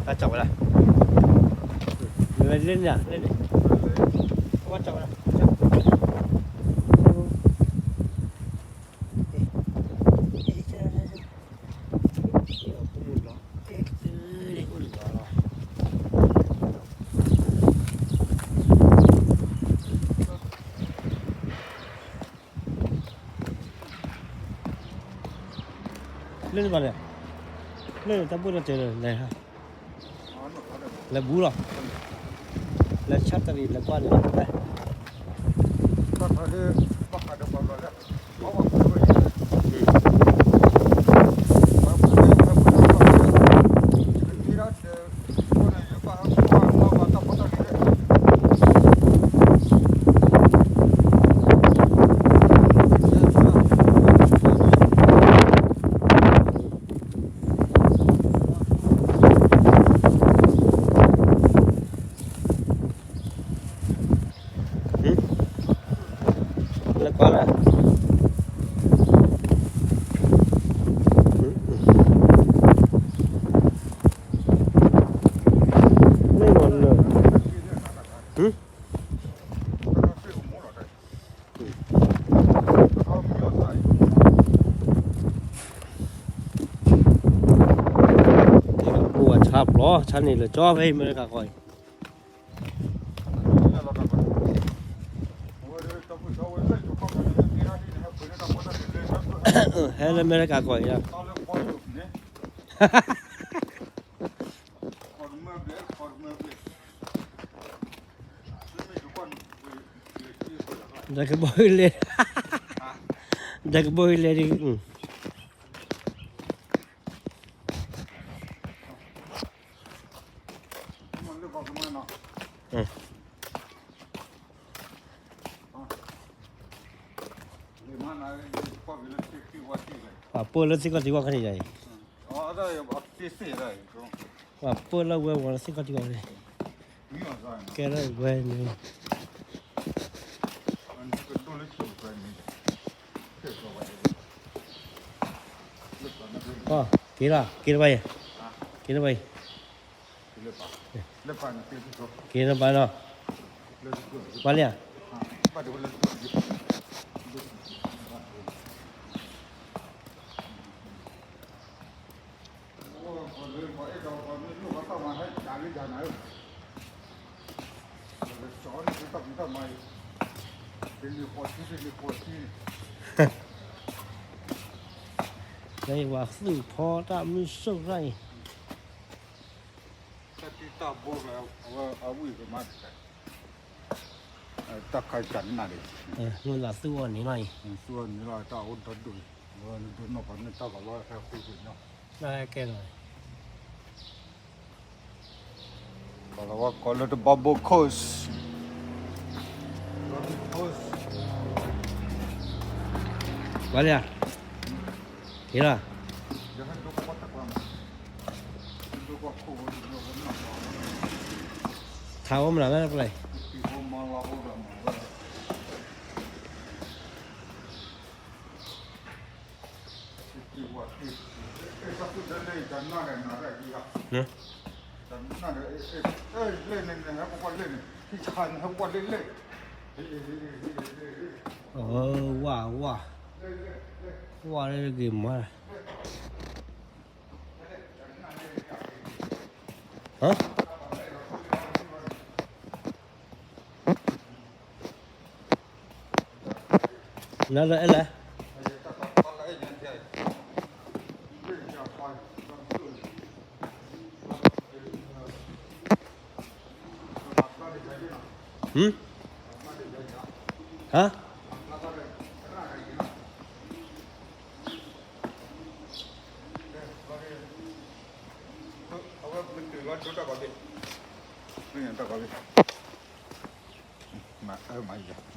တၢ်ကၠီဝဲဒၣ်, လဲၤန့ၣ်, လဲၤန့ၣ်, တၢ်ကၠီဝဲဒၣ်. လၢန့ၣ်ဘၣ်လဲၣ်, လၢန့ၣ်တၢ်ဘိၣ်တၢ်တဲလၢလဲၤ, လဲၤဘူးလီၤ, လဲၤဆၣ်တရံး လဲၤကွၢ်န့ၣ်လီၤ. လဲၤကွၢ်လၢ, မ့ၢ်လီၤလၢ, အိၣ်ဝဲဆါပျီ ဆါန့ၣ်လၢကၠီဖဲအံၤ အမဲရကၤကီၢ်အံၤ, ဟဲလၢအမဲရကၤကီၢ်အံၤ, ဒီးကဘီယူၤလဲၤ, ဒီးကဘီယူၤလဲၤဒ်, ပှၤပၢၢ်လၢသ့ၣ်ခီၣ်ထံးဝဲခဲန့ၣ်အံၤ, ပှၤပၢၢ်လၢဝဲဝီၤလၢသ့ၣ်ခီၣ်ထံးဝဲန့ၣ်, ကဲလၢဝဲန့ၣ်, က့ၤလီၤ က့ၤလီၤဘၣ်အံၤ, က့ၤလီၤဘၣ်နီၤ, ပှၤလံဧါ. လၢဝၤသူၣ်ဖီတၢ်မုၢ်စိၣ်တၢ်အံၤ, တၢ်တံၢ်တၢ်ဘိအဝဲအဝံၣ်ကမၤတၢ်, တၢ်ခါကနၣ်ဒီး, မုၢ်လၢ်သူၣ်အီၣ်န့ၣ်လီၤအံၤ, သူၣ်အီၣ်န့ၣ်လီၤ တၢ်အိၣ်ဒီဒူၣ်အံၤ, ဝဲနဒိးနီၢ်ပှၤမ့ၢ်တၢ်ကလီဟဲဃုက့ၤနီၤ, ကဲလီၤ, ကလီဝဲကီးလၢတဘီဘိခိၣ်, ဘၣ်လံဧါ, က့ၤလီၤ. ထါအိၣ်မနုၤလဲၣ်ပလဲၣ်, ဝါ ဝါ ဝါလၢဂ့ၤမး, နလၢအဲၣ်လဲၣ်, ဟါ, မၤအၢမၤယၤ